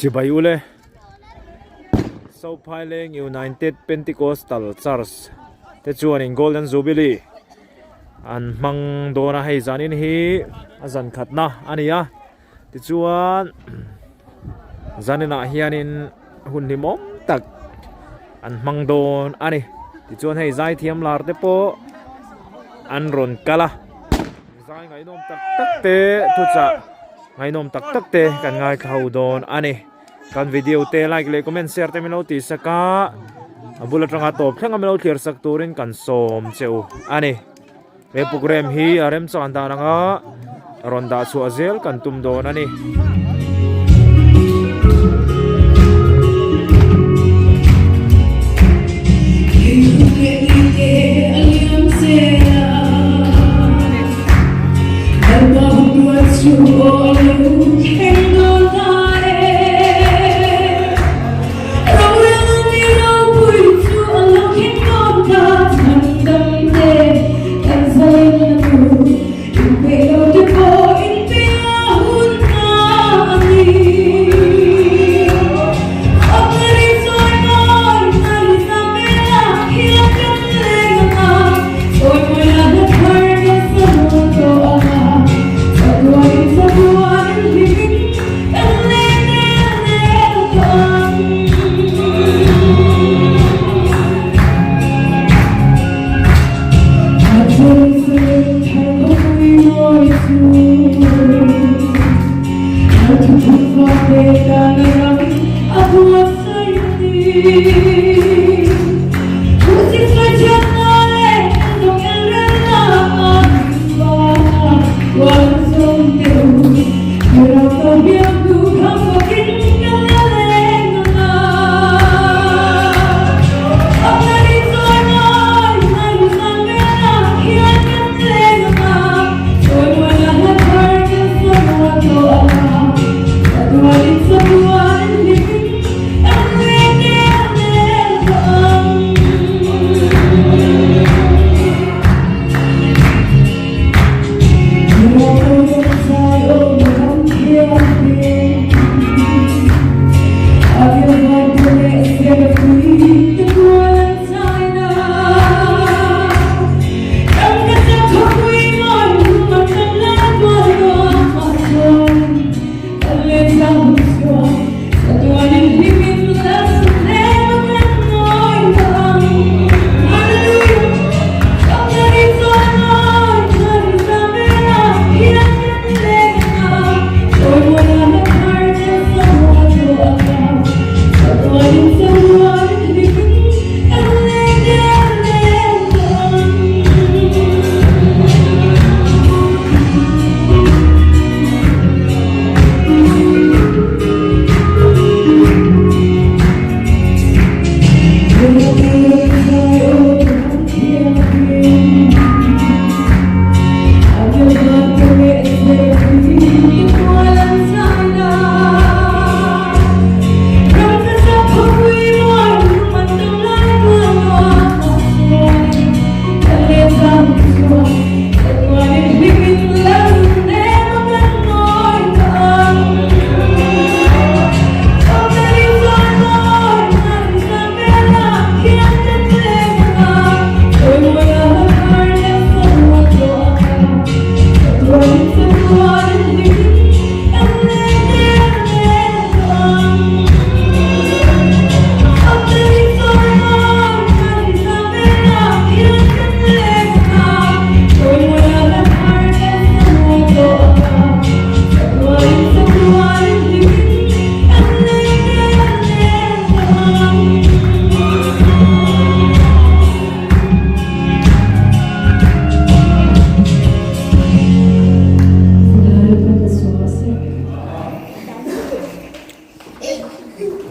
Chibai ule Sophaileng United Pentecostal Church te chuanin Golden Jubilee an hmang dawn a hei zanin hi a zan khatna a ni a tichuan zaninah hianin hun hlimawm tak an hmang dawn a ni tichuan hei zaithiam lar te pawh an rawn kal a zai ngaihnawm tak tak te thuchah ngaihnawm tak tak te kan ngaithla ho dawn a ni kan video te like leh comment share te min lo tih sak a a bul atanga tawp thleng a min lo thlir sak turin kan sawm che u a ni. He program hi a remchang dan anga rawn dah chhuah zel kan tum dawn a ni.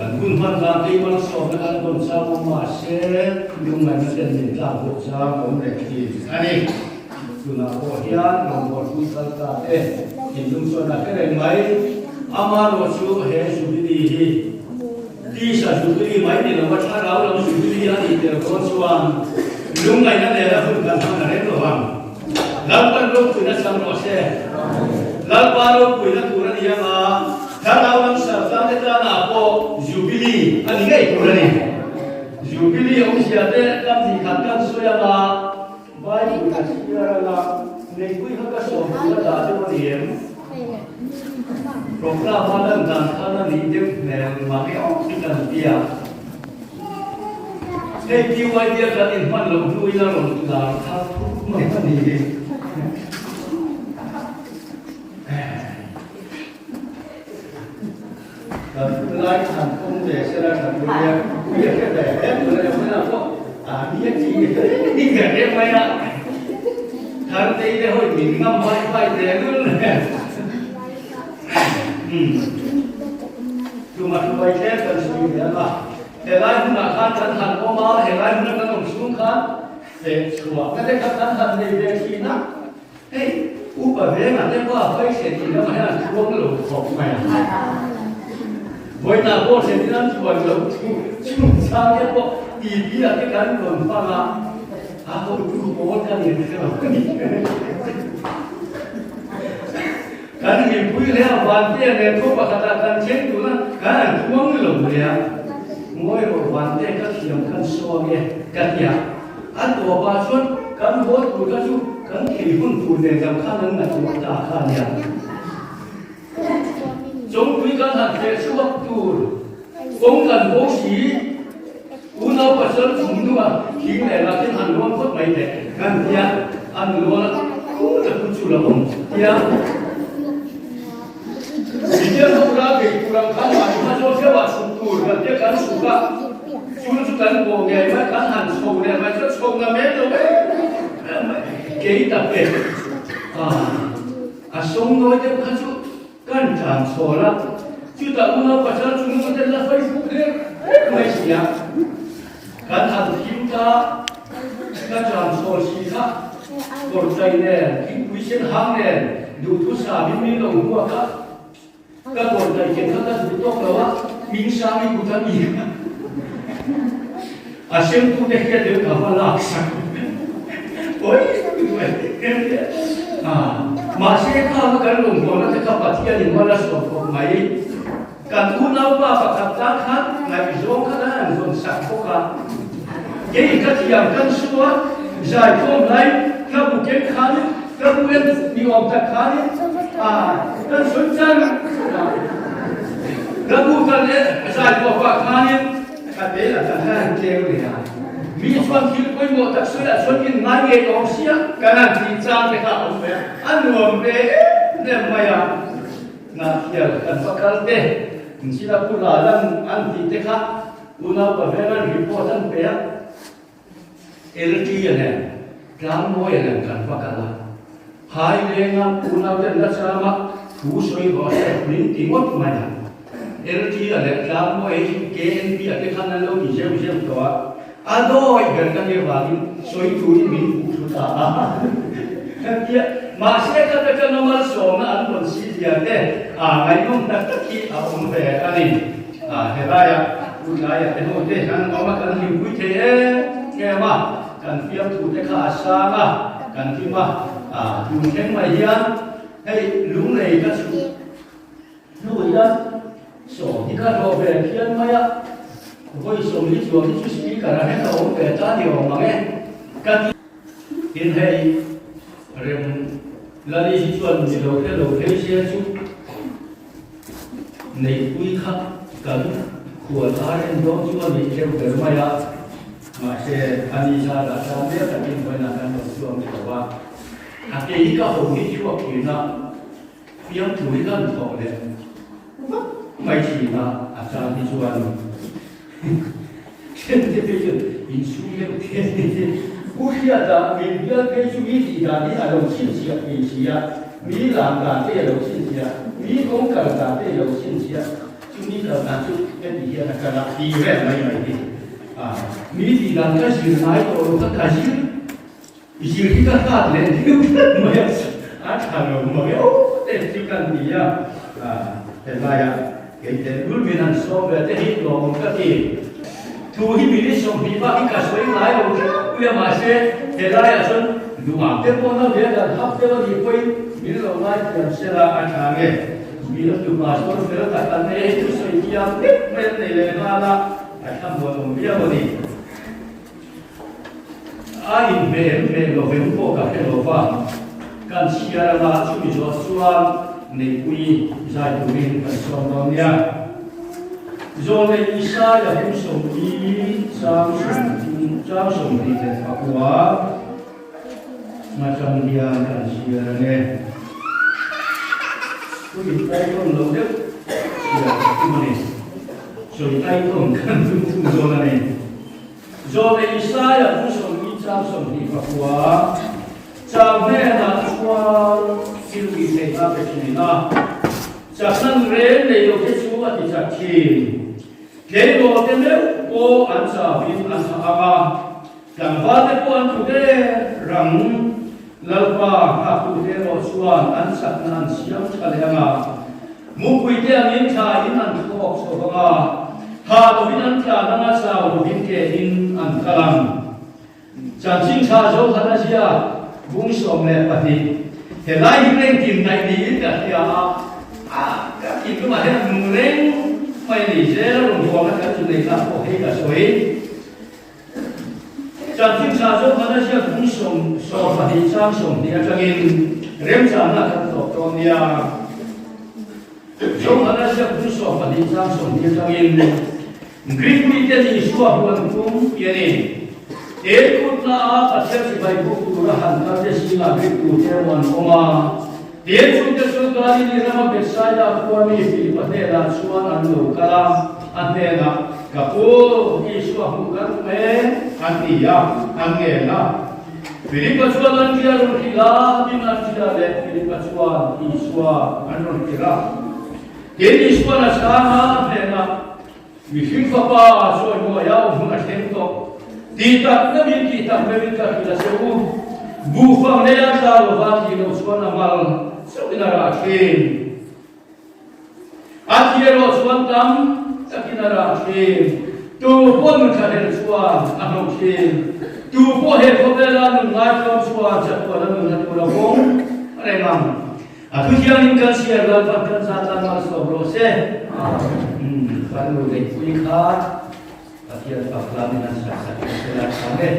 Kan hun hman dan hi malsawmna kan dawn chang a, mahse lungngaihna ten min tlak bawk chang a awm leh thin a ni. Tunah pawh hian rawngbawlh hlui kal ta te thinlung chuan a hre reng mai. Amaherawhchu he Jubilee hi tisa Jubilee mai ni lova thlarau lam Jubilee a nih tel dawn chuan lungngaihna nena hun kan hman a rem lo ang. Lalpan ropuina chang rawh se. Lalpa ropuina tur a ni anga thlarau lam sartlang te tana. a ni ngei tur a ni. Jubilee awmzia te kan tih khat kan sawi anga Bible ka chhiar anga neihpui kha ka sawm tur a dah deuh a ni em? Programme a lan dan khan a nih deuh hmel mange awm chu kan ti a. Hei PYD a kan inhman loh hnuin a rawn lar thar thut mai a ni hi. Kan lai than awm ve sela tha tur nia, ui a hre ve hle tur a ni hmuna pawh a ni a ti ni ber reng mai a. Thartei te hawi min ngam vai vai teh lul le. Umm tuma thuai tlem kan sawi ve ang a, helai hmunah khan kan han awm a, helai hmuna kan awm chhung khan fehchhuah na te kha kan han nei ve thin a. Hei, upa venga te pawh a hawi se tih lamah hian an thuang lo khawp mai a. Vawiinah pawh se tin an thuan lo chu chungchang te pawh TV ah te kan rawn hmang a, a hotu pawl kan inhre lo a ni. Kan mipui leh a vante nen khaw pakhatah kan thleng tuna kan an thuang lo hle a. Ngawi rawh vante ka thiam kan sawn e ka ti a. A tawpah chuan kan haw tur kha chu kan thei hun tur nen lam khan an ngaihtuah ta kha a nia. Chawngpui kan han hreh chhuak tur kawng kan bo si, unau pasal chung hnua thing leh lah ten han luang phawt mai teh kan tia, an luang a, khu ta khu chu la awm tia. Mitiang ho ral bei tur ang khan mahni hma zawn hreuh ah chhuk tur kan tia kan chhuk a, chul chu kan pawh ngei mai, kan han chho leh mai chuan chho na men lo em em mai, kei ta pek a, a sawng nawi deuh kha chu kan tlan chhawl a, chutah unau pasal chung nung ten la Facebook hle mai si a, kan han thim ta, ka tlan chhawl si kha. Kawrtai nen, thingpui sen hang nen, duhthusam in min lo hmuak a, ka kawrtai ken kha ka duh tawk lo a, hming sang i kut a ni a, a semtute hian leh ka va lak sak pawi duh e a, mahse khang a kan rawngbawlna te kha Pathian in mal a sawm khawp mai, kan unaupa pakhat tan khan ngaihzawng kha kan han zawn sak bawk a. Kei ka thiam kan su a, zaikhawm lai ka bu ken khanin ka bu en ni awm tak khanin a kan sawi chang a, ka bu kan en zaikhawm pah khanin ka te lah kan han tleu leh a, mi chuan thil pawimawh tak sawi ah chuan in ngai ngei awm sia kan han tih chang te kha a awm ve a, a nuam ve em em mai a, Ngahfial kan va kal te, Sila Pu Lalan an tih te kha Unau Pavelan report an pe a, LT a nen Tlangmawi a nen kan va kal a, Hai lenga unau ten la chama thu sawi rawh se min ti ngawt mai a, LT a leh Tlangmawi hi KNP a te khan an lo ti zeuh zeuh tawh a, a dawi ber ka nih avangin sawi turin min hmuh thu ta a Hetia mahse ka te ka malsawmna an rawn si zia te a ngaihnawm tak tak hi a awm ve a ni. A helaia u tlaia te ho te an awm a, kan hlimpui thei em em a, kan fiamthu te kha a sang a, kan hlim a, a tun thleng mai hian hei lunglei ka chhuh hnu hian sawm hi ka hlawh ve phian mai a, vawi 40 chuang hi chu speaker ah hian ka awm ve ta ni awm ang e ka ti. Tin hei rem Lali hi chuan mi lo hre lo phei se chu. Neihpui kha kan khual ar en dawn chu a nih deuh ber mai a, mahse a ni zarah chuan mek takin vawiinah kan rawn chuang ni lo a, a ke hi ka ho hi chhuak thin a, fiamthu hi kan thawh leh vak mai thin a, a chang hi chuan then te phei chuan insum deuh the te U Hriata min bial phei chu mi tih dan hi a lo chhinchhiah thei si a, mi lam dan te a lo chhinchhiah, mi kawng kal dan te a lo chhinchhiah, chu mi kal dan chu heti hian a kal a ti vel mai mai hi a, mi tih dan ka zir ngai tawh lo kha ka zir zir hi ka hlat leh deuh tlat mai a, a tha lo mai aw te chu kan ti a, helaia Kei te lul min han sawm ve te hi lawmawm ka ti. Thu hi minute 20 bak hi ka sawi ngai lo tlangpui a, mahse helaiah chuan duham te pawh na ve dan hap deuh a nih pawhin min lo ngaithiam sela a tha nge. Mi la tu pastor fel tak an nei a, hei thu sawi thiam. thiam vek mai an nei leh nghal a, a thlamuan awm viau a ni. A inhmeh em hmeh lo vem pawh ka hre lo va, kan chhiar anga chumi zawh chuan Neihpuii zai turin kan sawm dawn nia. Zawlnei Isaia hung sawmli chang chang 29 atang hian kan chhiar ang e. Thu intaitawn lo deuh chhiar ka tum a ni. Sawi taitawn kan tum thung dawn a ni. Zawlnei Isaia hung sawmli chang 29 chang hnenah chuan thil tih theihna pe thin a. Chakna reng nei lo te chu a ti chak thin. Tleirawl te meuh pawh an chauhin an thah ang a, tlangval te pawh an tlu der rang. Lalpa nghaktute erawh chuan an chakna an siam tha leh ang a, mupui te angin thlaiin an thlawk chho vang a, ha lovin an tlan ang a, chau lovin kein an kal ang. Chanchin tha zo khat a ziak bung 12. Helai hi reng tin daih niin ka hria a, a ka thinlungah hian a nung reng mai a ni. Zel a rawn huam a kan chu nei tak pawh hei ka sawi. Chanchin tha zo khat a ziak bung 12 chang 20 atangin remchangna kan tawp dawn nia. Zo khat a ziak bung 12 chang 20 atangin Greek mite ni Isua huan tum ti a ni. He kutna a Pathian sipai buk tura han kal te zingah Greek tute erawh an awm a. Tin, chungte chu Galili rama Bethsaida khua mi Filipa hnenah chuan an lo kal a, a hnenah, Ka pu, Isua hmuh kan tum e, an ti a, an ngen a. Filipa chuan Andria rawn hrilh a, tin Andria leh Filipa chuan Isua an rawn hrilh a. Tin, Isuan a chhang a, a hnenah, Mihring fapa sawi mawi a awm hun a thleng tawh. Tih tak meuhin tih tak meuhin ka hrilh a che u. Buhfang leia tla lova tih loh chuan a mal chauhin a rah thin. A thi erawh chuan tam takin a rah thin. Tu pawh nun thlahlel chuan a hlauh thin. Tu pawh he khawvela nun ngaitlawm chuan chatuan a nun a tur a vawng reng ang. A thu hianin kan chhiar Lalpan kan za tan malsawm rawh se. Amen. Kan nu Neihpuii kha Pathian fak lamin an sak sak in se la tha nge.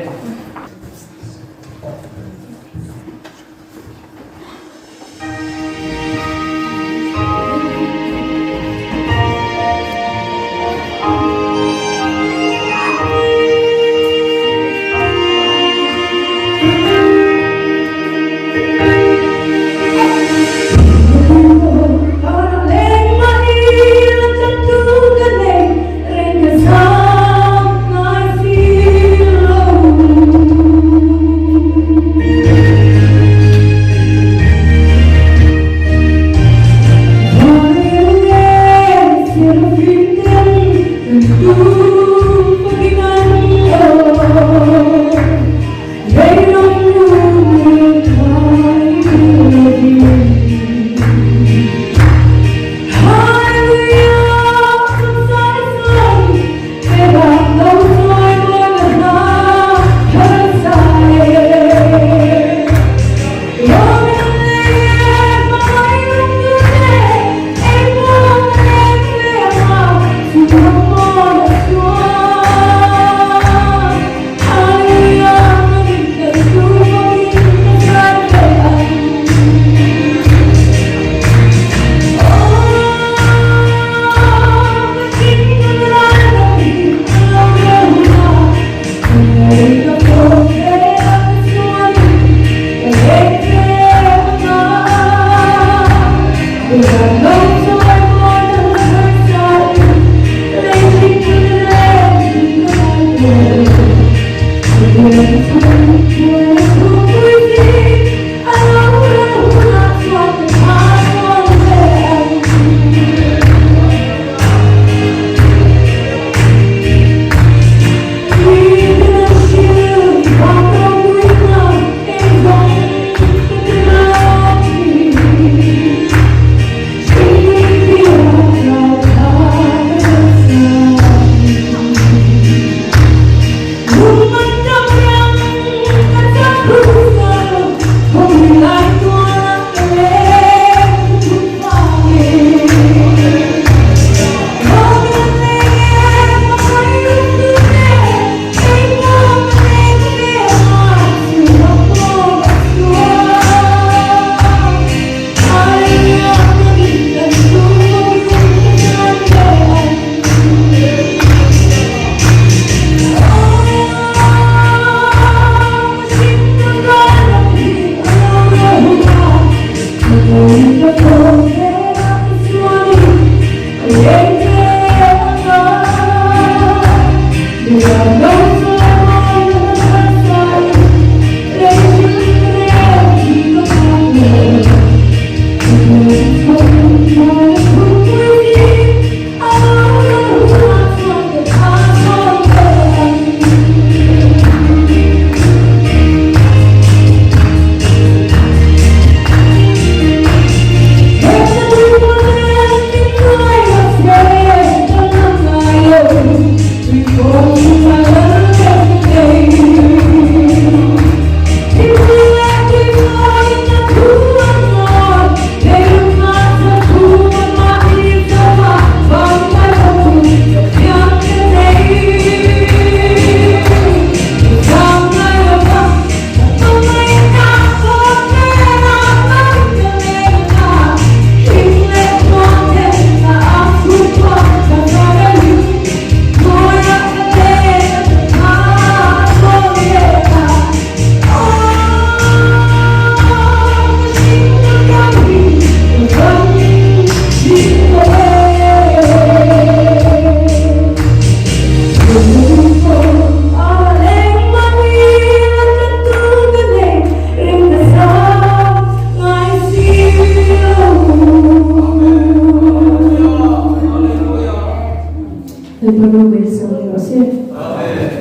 Lalpa ropui chang ni rawh se. Amen.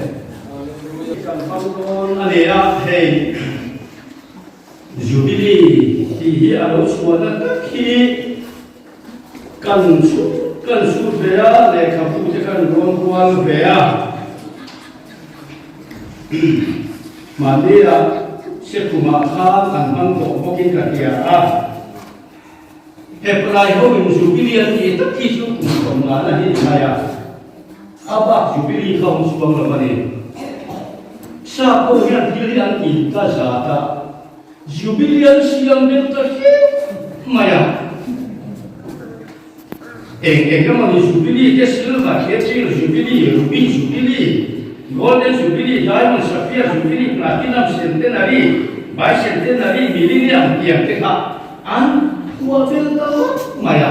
Kan hmang dawn a ni a, hei Jubilee tih hi a lo chhuahna tak hi kan kan chhut ve a, lehkhabu te kan rawn kual ve a. Mahnia Sekhumah khan an hmang tawh bawkin ka hria a. Heplai ho in Jubilee an tih tak hi chu kum sawmngana hi ni mai a, a bak Jubilee kha awm chhuang lo a ni. Sap ho hian thil hi an in ta zat a, Jubilee an siam deuh ta hrep mai a. Eng eng emaw ni Jubilee te Silver te Chil Jubilee, Ruby Jubilee, Golden Jubilee, Diamond, Sapphire Jubilee, Platinum Centenary, Bicentenary, Millennium tiang te kha an phuah vel ta vak mai a.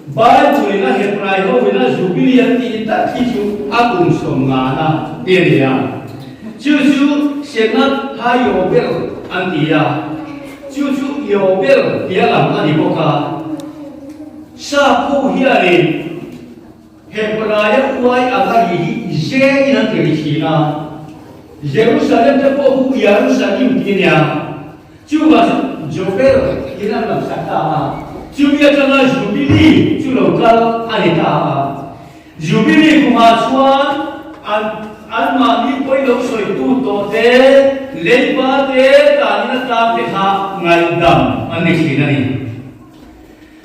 Bible in a Hebrai ho in a Jubilee an tih tak hi chu a kum 50 na te a ni a. Chu chu Senat Hayobel an ti a. Chu chu Yobel tia lam a ni bawk a. Sap ho hianin Hebraia uai anga ri hi Ze in an ti ri thin a, Jerusalem te pawh hu Yarusalim ti a nia. Chuvah chu Jobel in an lam sak ta a, chumi atanga Jubilee chu lo kal a ni ta a. Jubilee kumah chuan an anmahni pawi lo sawitu tawh te, leiba te, tanin a tlang te kha ngaihdam an ni thin a ni.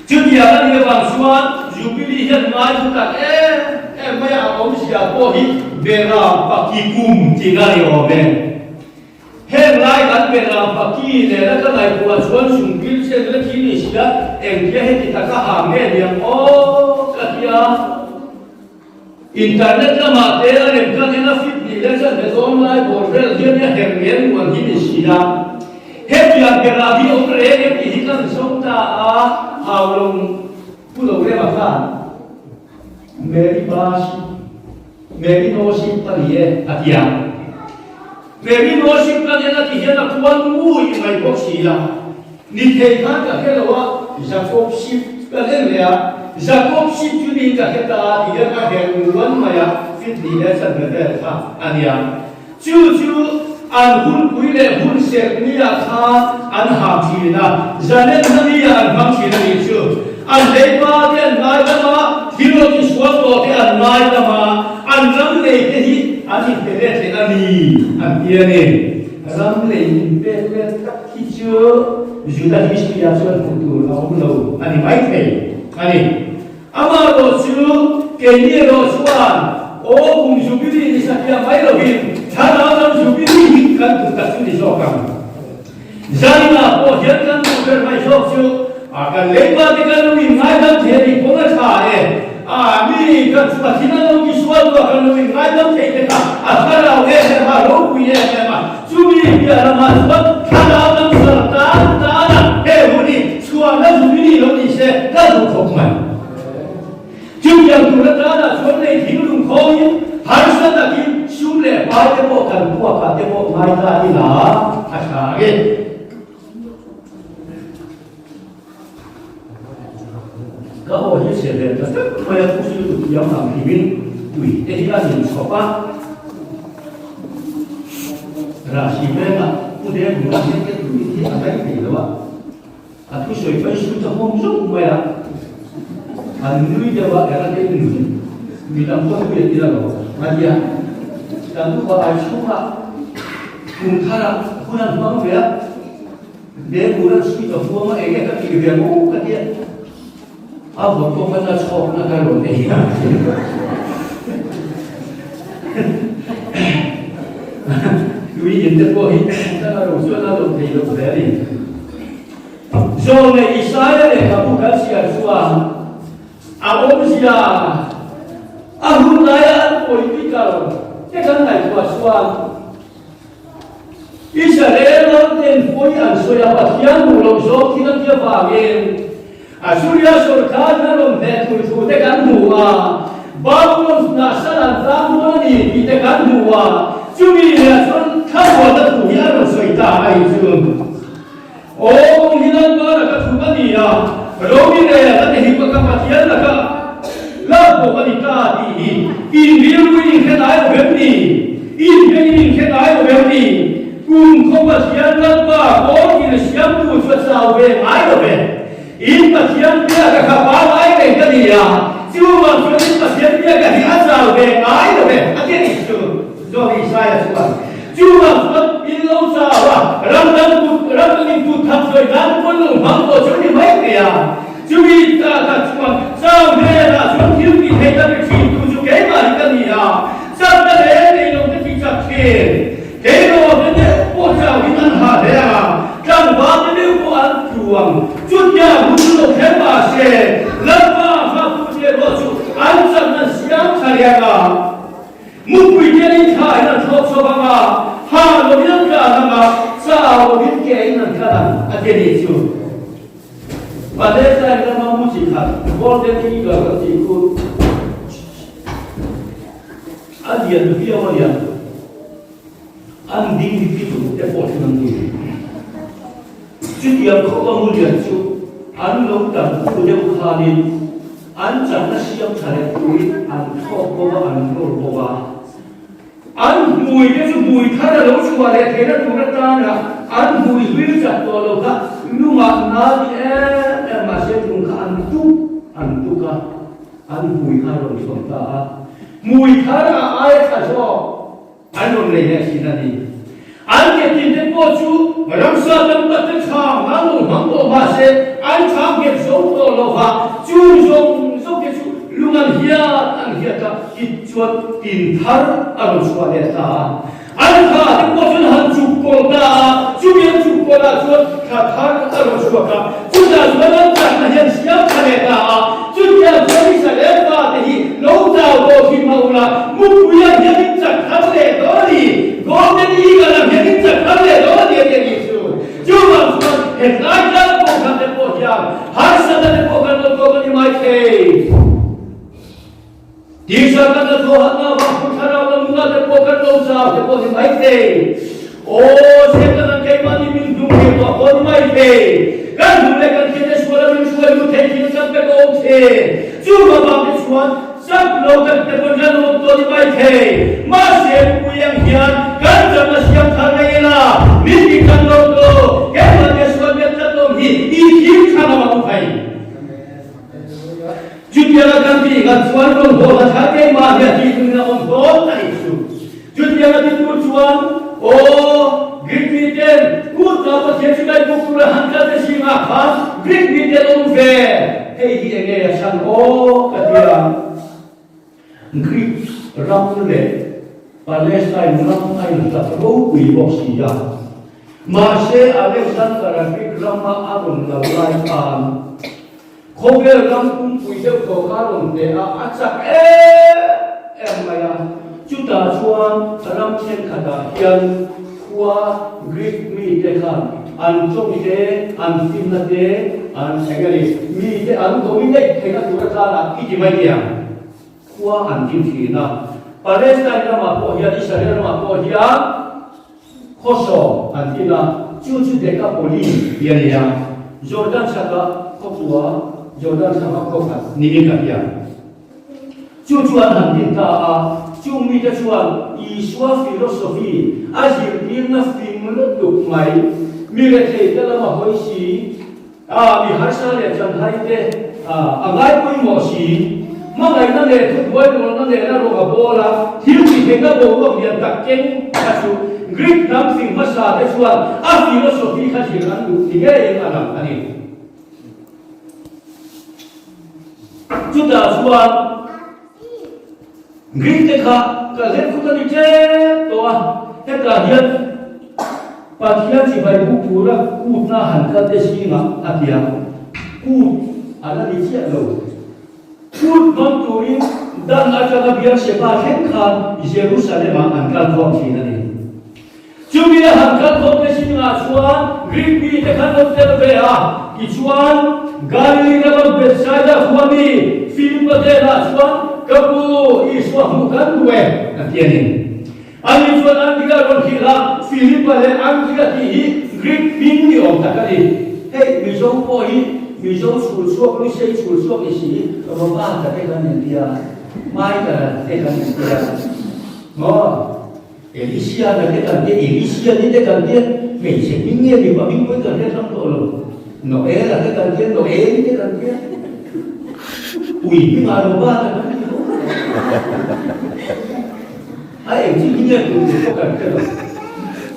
Chutiang a nih avang chuan Jubilee hian ngai thu tak em em mai a, a awmzia pawh hi Beram Paki kum tihna a ni awm e. Heng lai kan Beram Paki nena ka ngaihtuah chuan Sungpil chen la thi ni sia, engtia heti taka ha nge niang aw ka ti a. Internet lamah te a rem kan en a fit nih leh chuan he zawn lai bawr vel hian a her ngen muan hi ni si a. Hetiang berah hi awm reng em tih hi kan zawng ta a, Haulawng Pu Lo Rema khan Mary Ba Mary No Ship a ni e a ti a. Mary No Ship kan en a ti hian a kual ngui mai bawk si a. Ni thei khan ka hre lo a, Jacob ship ka hlen leh a, Jacob ship chu niin ka hre ta a ti hian a her nguan mai a, fit ni leh chanve vel kha a nia. Chu chu an hunpui leh hun serh nia kha an ha thin a, zanen hna nia an hmang thin a nih chu. An leipa te an ngaidam a, thil aw tisual tawh te an ngaidam a, an ram lei te hi an inpe let leh a ni an ti a ni. Ram lei inpek let tak hi chu Juda history ah chuan hmuh tur a awm lo a ni mai thei a ni. Amaherawh chu keini erawh chuan aw kum Jubilee ni satliah mai lovin thlarau lam Jubilee hi kan duh tak chu ni zawk ang. Zaninah pawh hian kan duh ber mai zawk chu a kan leiba te kan lo inngaidam thei a nih pawn a tha e. A mi kan Pathian a lo tisual tu a kan lo inngaidam thei te kha a thlarau em em a, ropui em em a. Chumi piah lamah chuan thlarau lam sar tan tan a he hun hi chhuahna Jubilee lo ni se ka duh khawp mai. Chutiang tur atanah chuan lei thinglung khawngin harsa takin sum leh pai te pawh kan puakah te pawh ngai ta ila a tha ang e. Ka aw hi chhe ve ta tak mai a, thusawi tu thiam ang hlimin tui te hi a nin chhawp a, Rahsi vengah Pu Dengmuna hian te tui hi a daih thei lo a, a thusawi paih su ta hawm zawk mai a, an nui deuh a, eng a te nui midang pawh tui a ti la lo a nia, kan upa ai chhungah kum tharah hun an hmang ve a. He bul a chhui ka huam a, enge ka tih ve maw ka tia. A vawt pawh kha chuan chhawkna ka rawn nei a. Tui in te pawh hi ka la ro chuan a lo thei lo hle a ni. Zawng leh Isaia lehkhabu kan chhiar chuan a awmzia a hun laia an political te kan ngaihtuah chuan Israel ramten pawi an sawi a, Pathian duh loh zawk thil a ti avangin Assuria sorkar in a rawn hneh tur thu te kan hmu a, Babylon hnah sal an tlang dawn a ni tih te kan hmu a, chumi leh chuan thlamuanna thu hi a rawn sawi ta a nih chu. Aw, hi Lalpa laka thu ka ni a, Romi rel a ti hi ka Pathian laka. Lalpawh a ni ta tih hi in rilruin in hre ngai lo em ni? In bengin in hre ngai lo em ni? Kum khaw Pathian Lalpa kawngin a siamtu chu a chau ve ngai lo ve. In Pathian biaka kha pangai reng ka ni a, chuvang chuan in Pathian biaka hi a chau ve ngai lo ve, a ti a nih chu. Zawk Isaiah chuan, Chuvang chuan in lo chau a, ram dang kut, ram dangin kut thak sawi dan pawn lo hmang tawh chu a ni mai thei a. Chumi takah chuan chau hnenah chuan thil ti thei ka ti thin tu chu keimah hi ka ni a, chakna leh nei lo te ti chak thin. Keimah te deuh pawh chau in an hah hle a, tlangval te deuh pawh an tluang. Chutia hun chu lo thleng mah se, Lalpa hngaktu te erawh chu an chakna siam tha lian a. Mupui te in thla in an thlawk chhuak ang a, ha lovin an tlan ang a, chau lovin ke in an tlan ang, a ti a nih chu. Palestine rama mu chi khat Golden Eagle kan tih chu a lian viau a nia, an ding hi tuk te pawh thin an ni. Chutiang khawpa mu lian chu an lo tam khu deuh khanin an chakna siam tha leh turin an thlawk bo a, an nawr bo a. An hmui te chu hmui thar a lo chhuah leh theihna tur atana an hmui hlui chak tawh lo kha lungah nal ti em em mahse lung kha an tuk an tuk a, an hmui kha a rawn chhuak ta a. Hmui thar a aia tha zawk an rawn nei leh thin a ni. An ke tin te pawh chu ramsa tam tak te thlam an lo hmang tawh mahse an thlam nghet zo tawh lo va, chung zawng zawng te chu lung an hiat an hiat a, tichuan tin thar a rawn chhuah leh ta a. An thla te pawh chuan han chuk kawlh ta a, chumi an chuk kawlh ah chuan thla thar a rawn chhuak a, chutah chuan an chakna hian siam tha leh ta a, chutiang chuan Israel fate hi lo chau tawh thin mah ula, mupui ah hian in chak thar leh dawn a ni, Golden Eagle ah hian in chak thar leh dawn a ni a ti a nih chu. Chuvang chuan hetlai tlang pawh khan te pawh hian harsatna te pawh kan lo tawk a ni maithei. Tisa kan la thawh hatna avang pawh thlarau la nula te pawh kan lo chau te pawh ni mai thei. Aw, Satan an keimahni min hnung thei tawh pawh ni mai thei. Kan hmuh leh kan hriat te suala min hruai lut thei thil kan pe awm thei. Chu vavang te chuan chak lo kan te pawn kan awm tawh ni mai thei. Mahse mipui ang hian kan chakna siam thar nei ila, min ti khan lo tawh, keimah te sual miat tlat awm hi i thim thlang a vang thei. Chutianga kan tih ngat chuan rawngbawlna thar keimah hian tih tumin a awm dawn a nih chu. Chutianga ti tur chuan, aw, Greek miten kut kau Pathian chibai buk tura han kal te zingah khan Greek miten awm ve, hei hi enge a chhan aw ka ti a. Greek ram leh Palestine ram a inhlat ropui bawk si a. Mahse Alexander-a Greek rama a rawn lo lai khan, Khawvel ram pumpui deuh tawh kha rawn hneh a, a chak em em mai a. Chutah chuan ram thenkhatah hian khua Greek mite khan an tawng te, an finna te, an eng a ni, mite an dominate theihna tur atana i ti mai thei ang. Khua an din thin a. Palestine ramah pawh hian, Israel ramah pawh hian Khawsawm an tin a, chu chu Dekapoli ti a ni a, Jordan chhaka khawpua Jordan chhaka khaw khat niin a hria. Chu chu an han din ta a, chung mite chuan Isua philosophy a zirtirna fing lutuk mai, mi rethei te lama hawi si, A, mi harsa leh chanhai te a ngai pawimawh si. Hmangaihna leh thubuai rawlna nena rawng a bawl a, thil ti theihna boruak lian tak keng kha chu Greek hnam fing hmasa te chuan a philosophy kha zir an duh ti ngeiin a lang a ni. Chutah chuan Greek te kha kal hlek khut a ni tep tawh a, hetah hian Pathian chibai buk tura kutna han kal te zingah a ti a, kut a la ni chiah lo. Kut hmang turin Dan atanga Beersheba thleng khan Jerusalem-ah an kal khawm thin a ni. Chumi a han kal khawm te zingah chuan Greek mite khan lo tel ve a, tichuan Galili rama Bethsaida khua mi Filipa hnenah chuan, Ka pu, Isua hmuh kan duh e, a ti a ni. Ani chuan Andria rawn hrilh a, Philipa leh Andria tih hi Greek hming ni awm tak a ni. Hei Mizo pawh hi Mizo chhul chhuak, Lusei chhul chhuak ni si, Robert-a te kan intia, Michael-a te kan intia, maw? Elisia-na te kan tia, Elisia-ni te kan tia, hmeichhe hming nge mipa hming pawhin kan hre hrang tawh lo. Noel-a te kan tia, Noel-i te kan tia, ui hmingah Robert-a kan ti bawk. A eng chi hi nge tur tur pawh kan hre lo.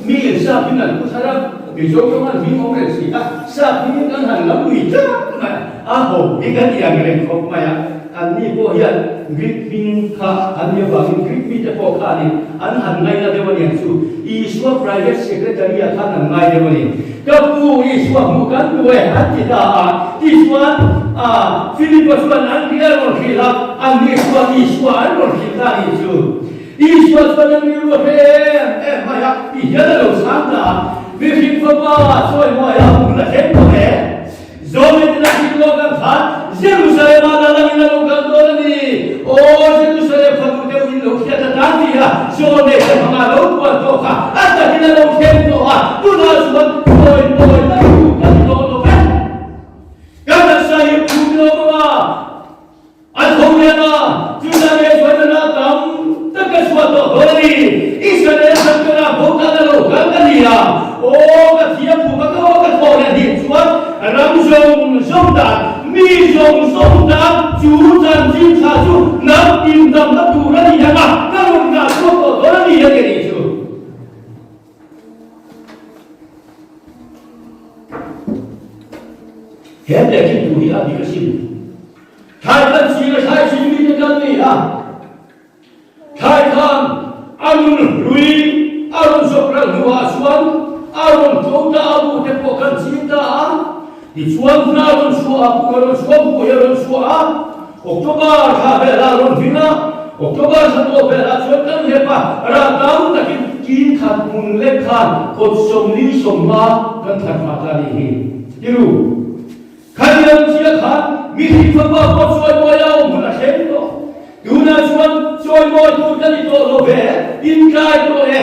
Mi in sap in an pu thar a, Mizo tawng an hming awm reng si a, sap hmingin kan han lam lui tlat mai a, a ho hi kan ti ang reng khawp mai a. Anni pawh hian Greek hming kha an nih avangin Greek mite pawh khanin an han ngaina deuh a niang chu. Isua private secretary ah khan an ngai deuh a ni. Ka pu Isua hmuh kan duh e an ti ta a, tichuan Philipa chuan an ri a rawn hrilh a, anni chuan Isua an rawn hrilh ta a nih chu. Isua chuan an rilru a hre em em mai a, ti hian a lo chhang ta a, Mihring fapa chawimawi a hmun a thleng tawh e. Zawmin a hrilh lawk ang khan Jerusalem ah la langin a lo kal dawn a ni. Aw Jerusalem fanu deuh in lo hriat a tan ti a, Zawn leh te hmanga lo tuan tawh kha a takin a lo thleng tawh a, tunah chuan chawi mawi na tur kan tawh lo vek. Kan taksa hi phum lawm ang a, A tho leh a, chutah leh chuan a rah tam tak a chhuah tawh dawn a ni. Israel ram ka rah bo tan a lo kal ka ni a, aw ka thiam khum a ka aw ka thawh leh hnih chuan ram zawng zawng dan, mi zawng zawng dan chu chanchin tha chu hnam indamna tur a ni ang a, ka rawn rah chhuak tawh dawn a ni a ti a nih chu. He tehkhin thu hi a dik asin. Thlai kan ching a thlai ching mite kan ni a, thlai khan a nun hlui a rawn zawk ral hnuah chuan a rawn tho ta a, bu te pawh kan ching ta a, tichuan hna rawn chhuah a, buh a rawn chhuah, buh hi a rawn chhuah a, October thla velah a rawn hming a, October thla tawh velah chuan kan hlep a, rah tam takin kin khat hmun lek khan kawt 40 15 kan thar phah ta a nih hi. Tiru. Khatiang chiah khan mihring fapa pawh chawimawi a awm hun a thleng tawh. Tunah chuan chawimawi tur ka ni tawh lo ve, in tlai tawh e.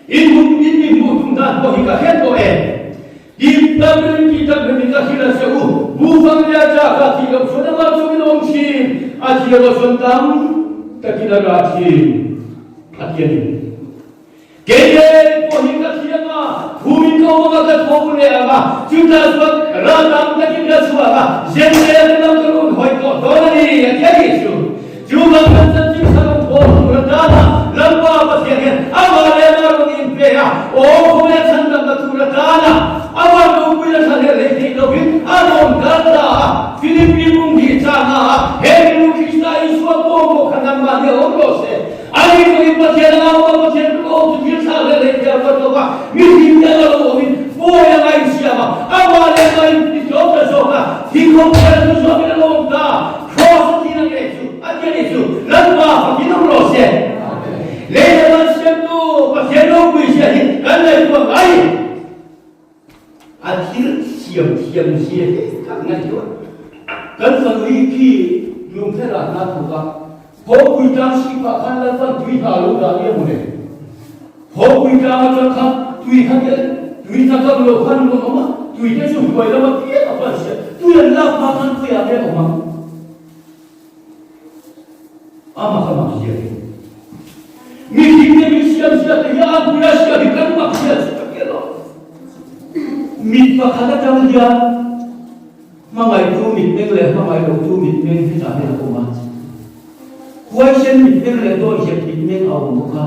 In hmuh in mi hmuh tum dan pawh hi ka hre tawh e. Dik tak in ti tak in ka hrilh a che u, bufang leh a chak a thih loh chuan amah chu min awm thin, a thih erawh chuan tam takin a rah thin a ti a ni. Kei ngei pawh hi ka thiam a, phumin ka awm a, ka tho leh ang a, chutah chuan rah tam takin ka chhuak a, Zentail te lam ka rawn hawi tawh dawn a ni, a ti a nih chu. Chu vang chuan chanchin thar awm thaw tur atana Lalpa Pathian hian amah leh amah rawn inpe a, aw khawvel chhandamna tur atana amah ropuina thla leh lei theih lovin a rawn kal ta a. Philippi bung hi chahna a, he rilru Krista Isua pawh pawh kha nangmahni a awm rawh se. Ani pawhin Pathian a ngau a, Pathian chu awm chu thil thlak leh lei theih a ruat lova, mihring te anga lo awmin pawi anga insiam a, amah leh amah intitlawm ta zawk a, thingkhawm vel chu zawkin a lo awm ta. Kraws a tih ang leh chu a ti a nih chu, Lalpa fakin awm rawh se. Lei leh van siamtu Pathian ropui zia hi kan ngaihtuah ngai. A thil siam thiam zia hi kan ngaihtuah. Kan fanu hi khi lungthen ah hna thawk a, Phawpui tlang sip ah khan Lalpan tui hna lo dah nia mawle. Phawpui tlang atang khan tui kha te tui hna kang lo khan an rawn awm a, tui te chu hnuai lama piang a pan sia, tui an lak hma khan khawiah nge awm ang? A mak a mak zia hi. Mihring te min siam zia te hi a pui a sia hi kan mak zia chu ka tia lo. Mit pakhat atang hian hmangaihtu mitmeng leh hmangaihlotu mitmeng hetah hian a awm a. Huaisen mitmeng leh dawihzep mitmeng a awm bawk a.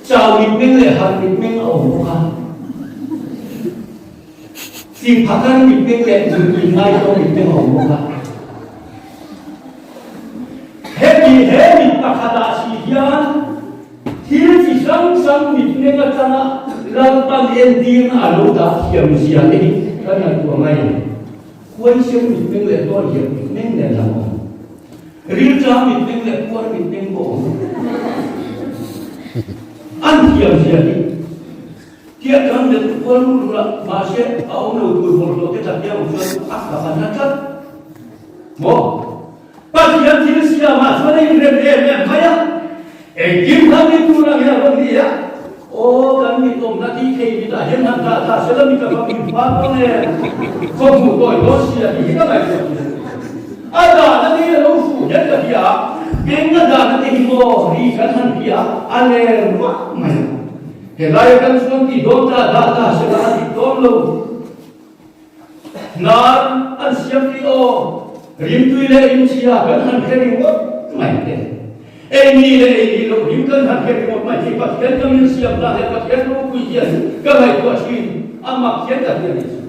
Chau mitmeng leh harh mitmeng a awm bawk a. Singphakar mitmeng leh nunpui ngaitawng mitmeng a awm bawk a. Heti he mit pakhatah si hian thil chi hrang hrang mitmeng atanga Lalpan entirna a lo dah thiam zia te hi kan ngaihtuah ngai a ni. Huaisen mitmeng leh dawihzep mitmeng nen lam a awm. Rilṭam mitmeng leh puar mitmeng pawh a awm. An thiam zia hi Tiah kan let kual rul rul a, mahse a awm lo tur bawlhhlawh te tak hian awm chuan a ka pan na tlat maw? Pathian thil siamah chuan a inrem em em mai a, engkim kha mi tur ang hian a rawn ni a, aw kan mit awmna tih thei mit. tah hian han dah ta sela mi ka va him hma dawn e, khaw hmuh tawi dawn si a tih hi ka ngaihtuah thin a ni. A dan a ni a lo fuh hian ka bia a, beng a dan a ni hi maw ri kan han bia a, a ler vak mai a. Helaia kan chuan tih dawn ta dah ta sela a dik dawn lo. Hnar an siam tih aw, rimtui leh rimchhia kan han hre ringawt mai te. Ei ni leh ei ni loh rim kan han hre ringawt mai hi Pathian ka min siam ta leh Pathian ropui hian ka ngaihtuah thin a mak hian ka hria ni chu.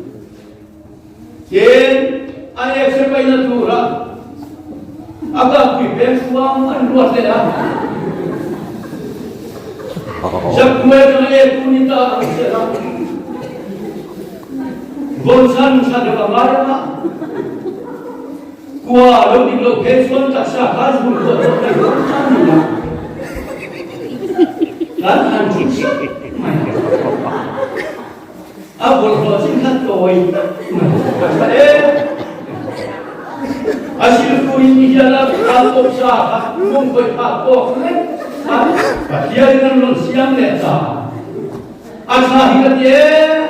Tin, a ek paina tura a kapui peng hruang an ruat leh a. Zakkuai atanga ek tu ni ta ang sela. Vawnchhan tha deuh a ngai ang a, kua lo dik loh phei chuan taksa kha zul pawh deuh thei dawn a ni a, kan han thu chiah mai a, a bawlhhlawh chin kha tawi tak mai a tha em. A silfuin ti hian a kal pawp sa kha mawng khawih phak tawk lek a, Pathianin an rawn siam leh ta. A tha hi ka ti em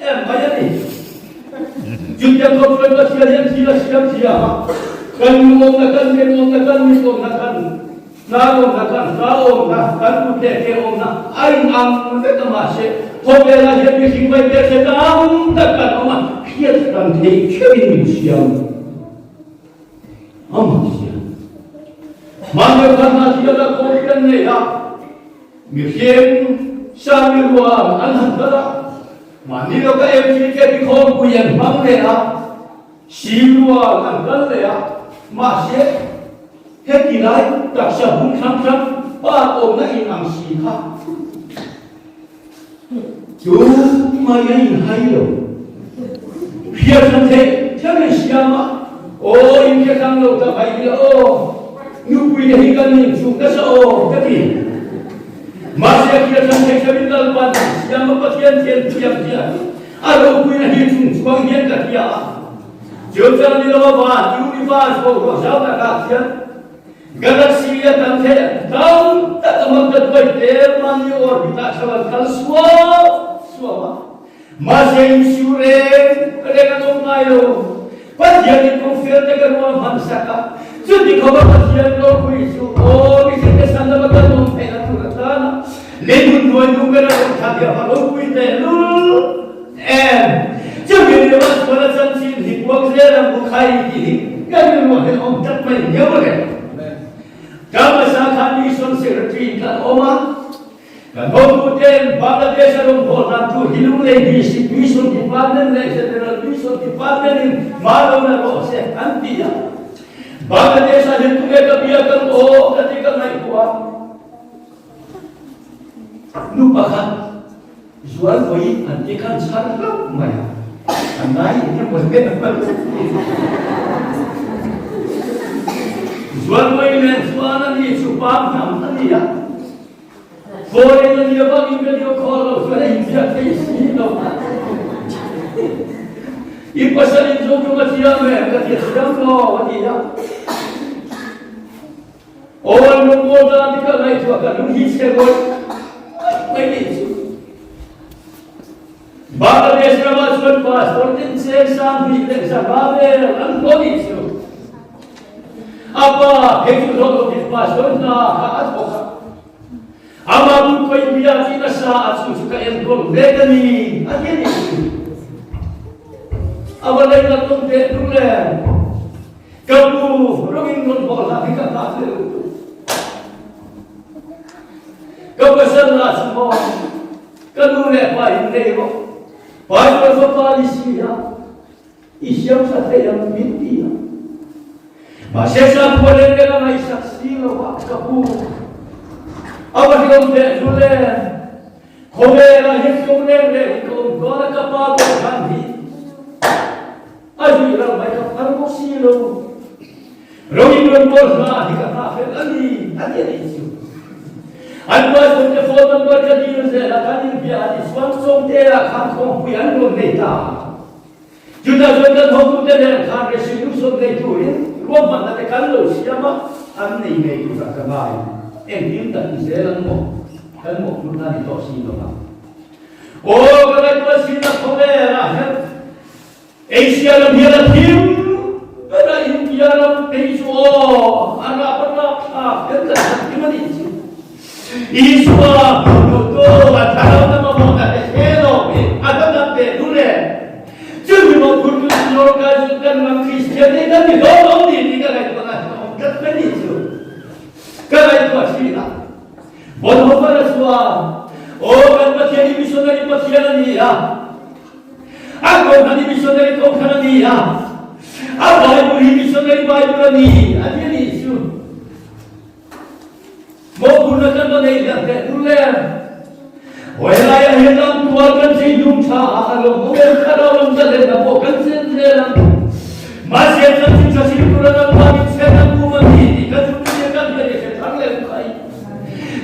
em mai a ni. Chutiang khawp chuan Pathian hian thil a siam thiam a, kan nu awmna, kan men awmna, kan mit awmna, kan hnar awmna, kan hla awmna, kan kut leh ke awmna a inang vek a mahse khawvelah hian mihring vai ber se tam tak kan awm a, hriat hran theih theuhin min siam a mahse mahni khan hna thil a khawi kan nei a. Mihring Sami rual an han kal a, mahni lawka MGK bikhawmpui an hmang leh a, si rual an kal leh a, mahse heti lai taksa bung hrang hrang pa awmna in ang si kha chu mai a inhai lo. Hriat hran theih theuh in siam a, aw in hre hrang lo ta mai ila aw, nupui te hi kan inchhuk nasa aw ka ti. Mahse hriat hran theih theuh in Lalpan an siam a, Pathian thian thiam hian a ropuina hi chung chuang hian ka hria a, Cheuchang ni lo a van, universe, boruak zau takah khian Galaxy a tam thei tam tak a mak ka duai te mahni orbit ah theuh an kal suau suau a. Mahse insiu reng reng an awm ngai lo. Pathian in kawng fel te ka rual hmansak a, chuti khawpa Pathian ropui chu aw mihring te san lama kan awm theihna tur a tan a, lei hun hnuai hnung ber a rawn thlah diah va ropui teh lul em. Chumi rilruah chuan a chanchin hi puang zel ang u khai tih hi kan rilruah hian awm tlat mai hiau reng. Ka hmasa khan Mission Secretary in kan awm a. Kan hotuten Bangladesh a rawn haw hlan chu hi Lunglei District Mission Department leh General Mission Department in hma lo la rawh se an ti a. Bangladesh ah hian tunge ka bia kan aw ka ti ka ngaihtuah a. Nu pakhat zual vawi an ti khan chhar hlauh mai a. An ngai eng emaw hle a Zual vawi nen chuan ani chu pam hnam a ni a. Foreign a nia bangin video call lo chuan a inziak thei si lo. I pasal in zo tum a thiam em ka ti a thiam lo a ti a. Aw an lung mawl dan ti ka ngaihtuah ka lung hi chhe ngawih mai nih chu. Bangladesh ramah chuan pastor tin cheng 2500 vel an hlawh nih chu. A pa phei chu hlawh lovin pastor hna kha a thawk a. Amah kut pawhin bia ti nasa a chu chu ka enkawl vek a ni a ti a nih chu. A va lei ngat awm teh hlung le. Ka pu rawngin rawn haw hlah hi ka nghah hlel lutuk. Ka pasal lah chu maw Ka nu leh pa in nei rawh. Pastor fapa ni si a, i siam tha thei ang min ti a. Mahse sakhua leng leng a ngaihsak si lo a, ka pu. A va hlawm teh hlu le. Khawvelah hian tlawm leng leng in ka awm dawn a, ka pa pawh khan hi a zui ral mai ka phal bawk si lo. Ro in rawn bawl hna hi ka nghah fel a ni, a ti a nih chu. An pastor te phone number ka dil zel a, kan inbia a ti chuan Chawngte ah khan khawmpui an rawn nei ta a. Chutah chuan kan hotute nen khan resolution nei turin ruahmanna te kan lo siam a, an nei ngei turah ka ngai. Engtin tak ti zel ang maw? Kan mawhphurhna ni tawh si lo ang. Aw ka ngaihtuah sinna khawvelah hian Asia lam hian a thim ber a, India ram phei chu aw a rap a rap thlak hian kan han thim a nih chu. Isua hmuh duh tu a thlarau na mamawh na te hre lo hi a va dam ve duh le. Chumi mawhphurh tu chu lawrkai chu kan ram Kristian te kan ni hlawm lo ni tih ka ngaihtuahna hian a awm tlat mai nih chu. Ka ngaihtuah thin a. Bonhoeffer-a chuan, Aw kan Pathian hi missionary Pathian a ni a, a kohhran hi missionary kohhran a ni a, a Bible hi missionary Bible a ni, a ti a nih chu. Mawhphurhna kan va neih hlek teh tur le. Helaiah hian lam tual kan chei hlum tha a, a lo ho em thlarau lam zahlenna pawh kan chen zel ang. Mahse chanchin tha hrim tura Lalpa min chhen a kum a ni tih kan Jubilee kan hian i hre thar leh khai.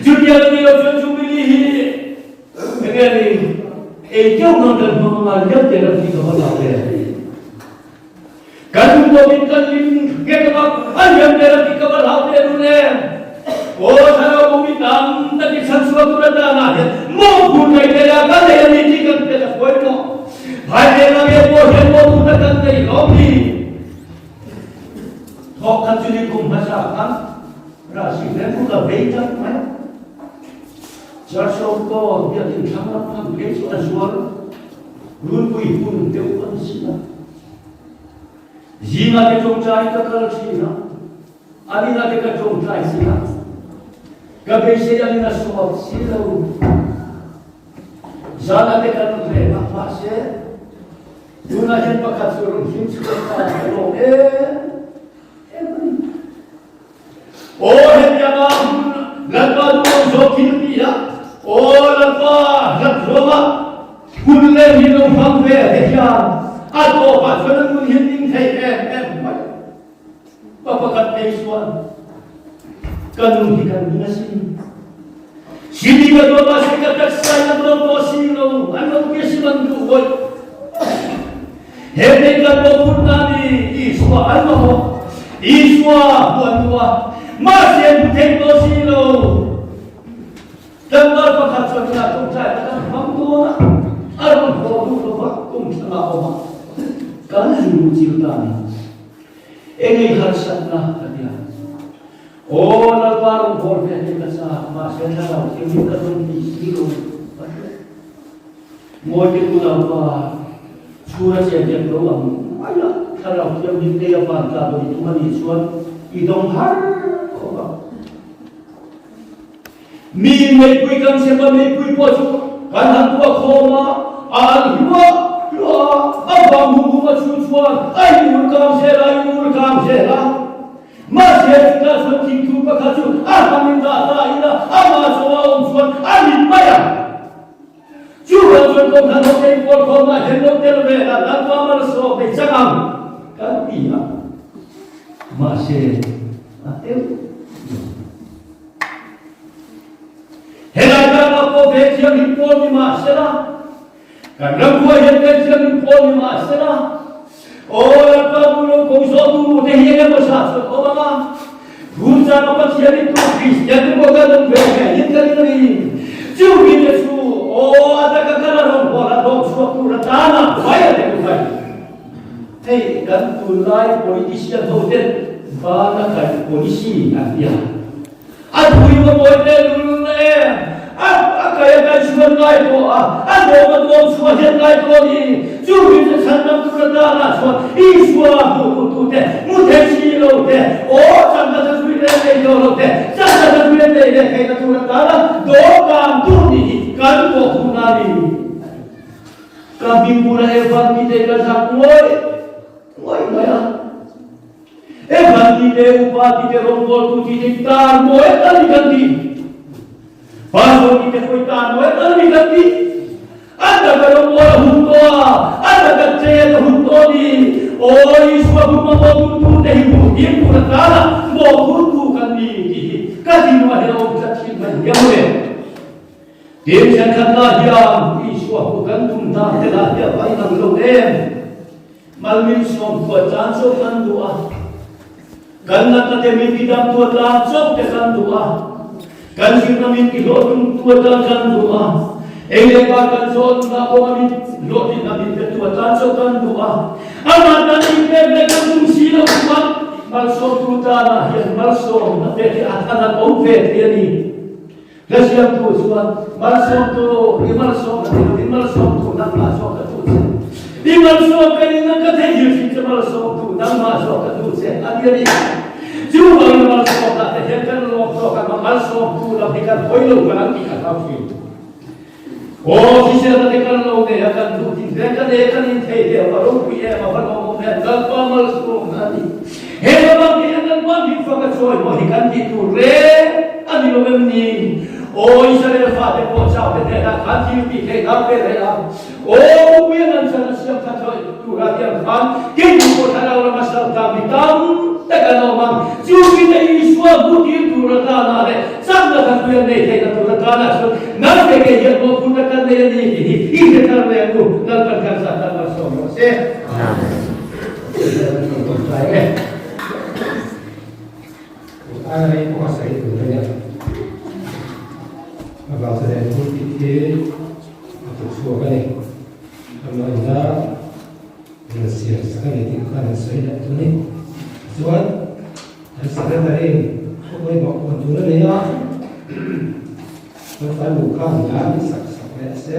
Chutiang a ni lo chuan Jubilee hi enge ni ei deuh nan kan hmang anga liam te ram tih ka va lak ve. Kan duhtawkin kan lim nghet ang a, a liam ber a tih ka va hlau teh lul em? Aw thlarau bo mi tam tak i chhanchhuah tur atanah hian mawhphur nei thei a, ka nei a ni tih kan hriat a pawimawh. Phai leh lang em pawh hian mawhphur na kan nei hlawm hi. Thawk khat chu ni kum hmasa khan Rasi hmel ka vei tak mai. Church of God biakinn thlang lam phang phei chu a zual. Runpui hmun deuh an si a. Zingah te tawngtai ka kal thin a, an inah te ka tawngtai si a, ka beisei angin a suak si lo. Zanah te kan rawn reng a, mahse tunah hian pakhat chu rawn hlim chhuak ta ka lawm em em a ni. Aw hetianga hun Lalpa duhawm zawk thil ti a, aw Lalpa hlat zawnga hun leh hi lo hmang ve te hian a tawpah chuan an nun hian ning thei em em mai. Pa pakhat phei chuan ka nun hi kan ning asin. Sini ka tuah mahse ka taksa in a tuah tawh si lo, an lo ti asin an duh hawi. He thei kan mawhphurhna ni Isua an mamawh. Isua hmu an duh a, mahse hmu thei tawh si lo. Tlangval pakhat chuan tunah tawngtai tak an hmang dawn a, a rawn haw duh lo va, kum thlangah a awm a, kan zu chil ta a ni. Engei harsatna ka ti a. Aw Lalpa rawn haw ve te ka chak, mahse thlarau thiangin ka rawn ti si lo. Mawite unaupa, chhura che biak lo ang mai a, thlarau thianghlim te a van tla dawn i tum a nih chuan i dawng har khawp ang. Mi meipui kan chep a, meipui pawh chu kan han tuah khawm a, a an hluah hluah a, a vang hum hum a chu chuan a in ur kang zel a, in ur kang zel a. Mahse chutah chuan thingthu pakhat chu a hmangin dah ta ila, amah chauh a awm chuan a mit mai ang. Chu rual chuan Kohhran ho te inpawl khawmah hian lo tel ve la, Lalpa malsawm hei chang ang kan ti a, mahse a tel lo. Helai tlangah pawh ve thiam hi pawl ni mahsela, kan ramhua hian ve thiam hi pawl ni mahsela, Aw Lalpa bu lo ko zawh tu te hi eng emaw sa chuan awm ang a, Phun chang a Pathian in tu Kristian te pawh kan awm ve ngei in ka ring a ni. Chu mi te chu aw a taka kan a rawn hawn a dawm chhuak tur atana vai a te mai. Hei kan tunlai politician ho ten bana kaih policy an ti a. A thui va mawi te lul em? A a kai a kai chhuan ngai tawh a, a dawm a dawm chhuah hian ngai tawh a ni. Chu mi chu chhan dam tur atana chuan Isua hmuh duh tu te, mu thei si lo te, aw chakna cha zui leh thei tawh lo te, chakna cha zui leh thei leh theihna tur atana dawm dan tur nih hi kan pawhphurhna a ni. Ka hming bula Evan ti te ka zak ngawih ngawih mai a. Evan ti te, upa ti te, rawngbawltu ti te tan mawi a ni kan ti. Pastor ti te pawh tan mawi a ni kan ti. A taka rawngbawl a hun tawh a, a taka chet a hun tawh a ni. Aw Isua hmu mamawh tu tu te hi hmuh tir tur a tan a, mawhphurtu kan ni tih hi ka thinlungah hian a awm tlat thin mai hiam le. Tin, thenkhat lah hian Isua hmuh kan tum dan te lah hi a va inang lo em? Malminsawm khuat tlan chauh kan duh a, kan natna te min tidam tu atan chauh te kan duh a, kan zirna min tihlawhtlung tu atan kan duh a. Ei leh bar kan zawnna kawnga min hlawhtlinna min petu atan chauh kan duh a, amah kan inpek leh kan tum si loh chuan malsawmtu tanah hian malsawmna te hi a than an awm ve thei a ni. Hla siamtu chuan malsawmtu i malsawmna ni lovin malsawmtu nangmah zawk ka duh che. I malsawm ka nihna ka theihnghilh thin che malsawmtu nangmah zawk ka duh che a ti a ni. Chuvangin malsawmna te hian kan lawm tawk ang a, malsawmtu lam hi kan hawi lo kan ang tih ka hlau thin. Aw hriselna te kan lo nei a, kan duh thin hle, kan e kan inthei deuh a ropui em a va lawmawm em, Lalpa malsawmna a ni. He lamah te hian Lalpa hmingfak a chawi maw hi kan tih tur reng a ni lo em ni? Aw Israel fate pawh chau te hnenah khan thil tih theihna a pe leh a, Aw Pupuia nan chan a siam kha chawi tura tiang khan keini pawh thlarau lama salta mi tam tak an awm ang. Chu mite Isua hmuhtir tur atana leh chakna kha tui an nei theihna tur atana chuan nang te kei hian mawhphurhna kan nei a ni tih hi i hre thar ve ang u. Lalpan kan zah tan malsawm rawh se. Aia rei pawh a sawi tur a nia. A vang chu he thil tih hi a tuk chhuak a ni. Amah ina rawn siam sak a ni tih khan an sawi leh chu ni. Tichuan an secretary in thu pawimawh puan tur a nei a, kan farnu khan hna min sak sak leh se,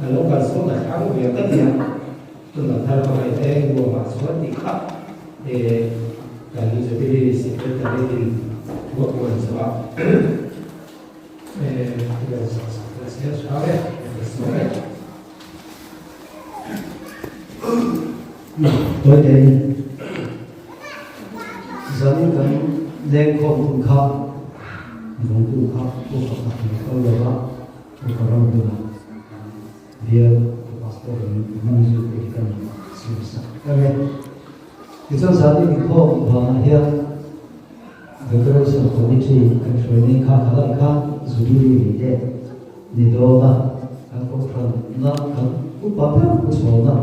a lo kalsawn a thlang ve ka ti a. Tunah thar hmangaih te nuamah chuan tih kha kan Jubilee Secretary in thu a puan chhuah lo sak sak leh zel tha e, ka sawi e. Tawi tein zanin kan lengkhawm hun kha vawngtu kha pu pakhat kan kal lo va, Upa Ramduna. Bial Pastor in hmang zui te hi kan siam sak ang e. Tichuan zan inkhawm vangah hian Decoration Committee kan hruai nei kha khalai khan Jubilee ni te ni dawn a, kan kohhran na kan upa ber pu chhawna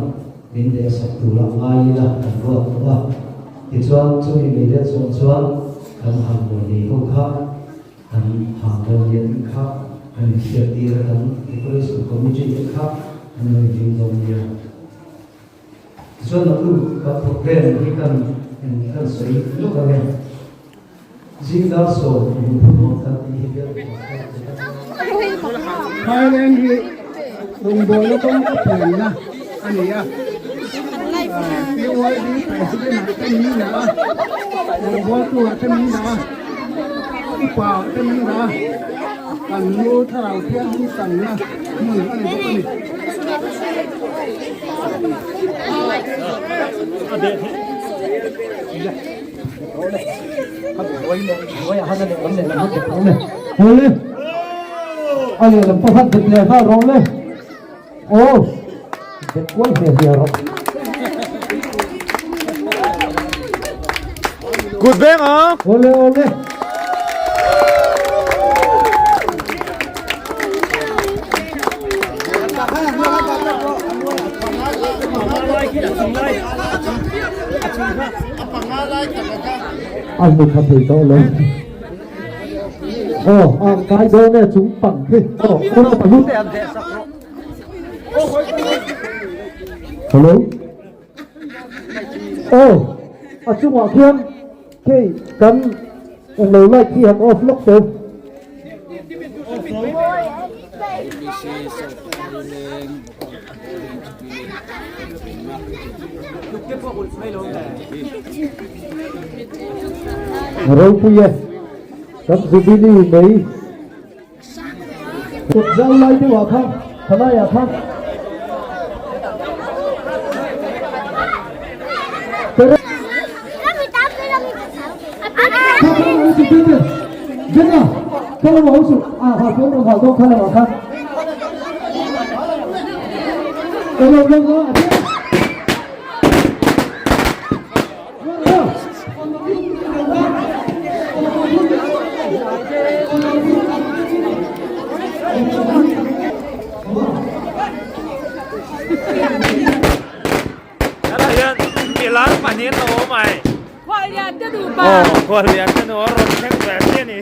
min leh sak tura ngai ila kan ruat tawh a. Tichuan chumi mei let zawng chuan kan han mawi nei ho kha Kan hahdawn lian kha kan inhriat tir a, kan decoration committee te kha an lo inring dawn nia. Tichuan naktuk kan program hi kan kan sawi lawk ang e. Zing dar sawm in phun kan tih hi bial pastor te kan Thailand hi rawngbawlna kawng a pianna a ni a, PYD President ah te min dah a, rawngbawltu ah te min dah a. Upa te min dah a, kan nu thlarau thianghlim tanna hmun a ni bawk a ni. Kut beng a! Awle awle. An mu tha thei tawh lo. Aw, a kai dawn e chung pang khi. Aw, aw, pahnih. Hello. Aw, a chungah khian hei kan englo light hi han off lawk tawh. Ropui e, kan Jubilee mai. Kut zau lai deuh ah khan thalai ah khan Hetah hian milar pahnih an lo awm ai. Khuallian te duh pa. Aw khuallian te nu a rawn thleng ve chiah a ni.